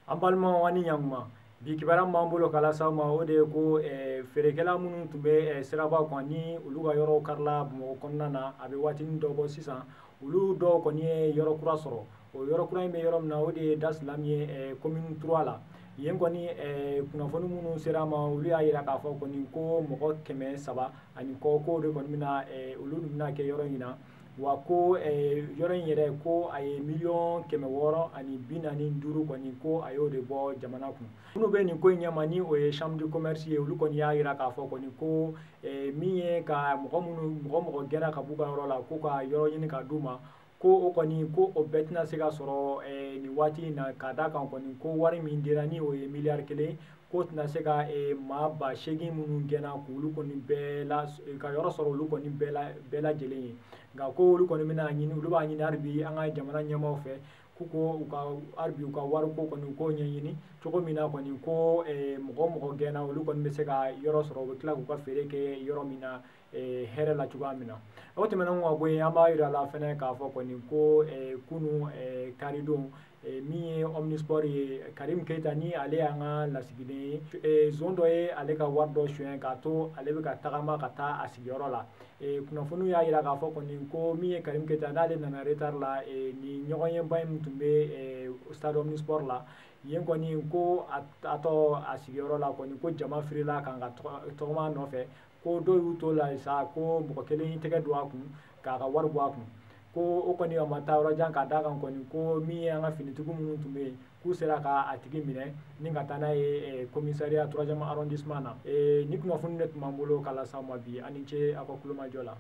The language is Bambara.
An balimaw, ani ɲankuma. Bi kibaruya min b'an bolo k'a lase aw ma, o de ye ko feerekɛla minnu tun bɛ siraba kan, ni olu ka yɔrɔw karila Bamakɔ kɔnɔna na, a bɛ waatinin dɔ bɔ sisan, olu dɔw kɔni ye yɔrɔ kura sɔrɔ. O yɔrɔ kura in bɛ yɔrɔ min na, o de ye Dasilami ye, commune 3 la. Yen kɔni, kunnafoni minnu sera a ma, olu y'a jira k'a fɔ kɔni ko mɔgɔ 300 ani kɔ, k'o de kɔni bɛna, olu bɛna kɛ yɔrɔ in na. Wa ko yɔrɔ in yɛrɛ, ko a ye 645 miliyɔn kɔni, ko a y'o de bɔ jamana kun. Minnu bɛ nin ko in ɲɛma, ni o ye chambre de commerce ye, olu kɔni y'a jira k'a fɔ kɔni ko min ye ka mɔgɔ minnu, mɔgɔ mɔgɔ gɛnna ka b'u ka yɔrɔ la, ko ka yɔrɔ ɲini ka d'u ma, ko o kɔni, ko o bɛɛ tɛna se ka sɔrɔ nin waati in na, ka d'a kan kɔni ko wari min dira, ni o ye miliyari 1, k'o tɛna se ka maa 8000 minnu gɛnna, k'olu kɔni bɛɛ la ka yɔrɔ sɔrɔ, olu kɔni bɛɛ la bɛɛ lajɛlen ye. Nka ko olu kɔni bɛna ɲini, olu b'a ɲini hali bi an ka jamana ɲɛmaaw fɛ, k'u ko u ka hali bi u ka wariko kɔni, u k'o ɲɛɲini cogo min na kɔni, ko mɔgɔ mɔgɔ gɛnna, olu kɔni bɛ se ka yɔrɔ sɔrɔ, u bɛ tila k'u ka feere kɛ yɔrɔ min na hɛrɛ la cogoya min na. O tɛmɛnen kɔ ka bɔ yen, an b'a yira la fɛnɛ k'a fɔ kɔni ko kunu karidon, min ye Omnisport ye, Karim Keita, ni ale y'an ka lasigiden ye, zon dɔ ye ale ka wari dɔ suɲɛ k'a to ale bɛ ka tagama ka taa a sigiyɔrɔ la. Kunnafoniw y'a jira k'a fɔ kɔni ko min ye Karim Keita, n'ale nana retard la nin ɲɔgɔnyeba in tun bɛ stade Omnisport la yen kɔni, ko a tɔ a sigiyɔrɔ la kɔni, ko jama firila kan ka tɔgɔma nɔfɛ, ko dɔw y'u to la sa, ko mɔgɔ kelen y'i tɛgɛ don a kun k'a ka wari bɔ a kun. Ko o kɔni, a ma taa yɔrɔ jan, ka d'a kan kɔni ko min ye an ka finitigiw minnu tun bɛ yen, k'u sera ka a tigi minɛ ni ka taa n'a ye commissariat 3e arrondissement na. Ni kunnafoni de tun b'an bolo k'a lase aw ma bi. Aw ni ce aw ka kulomajɔ la.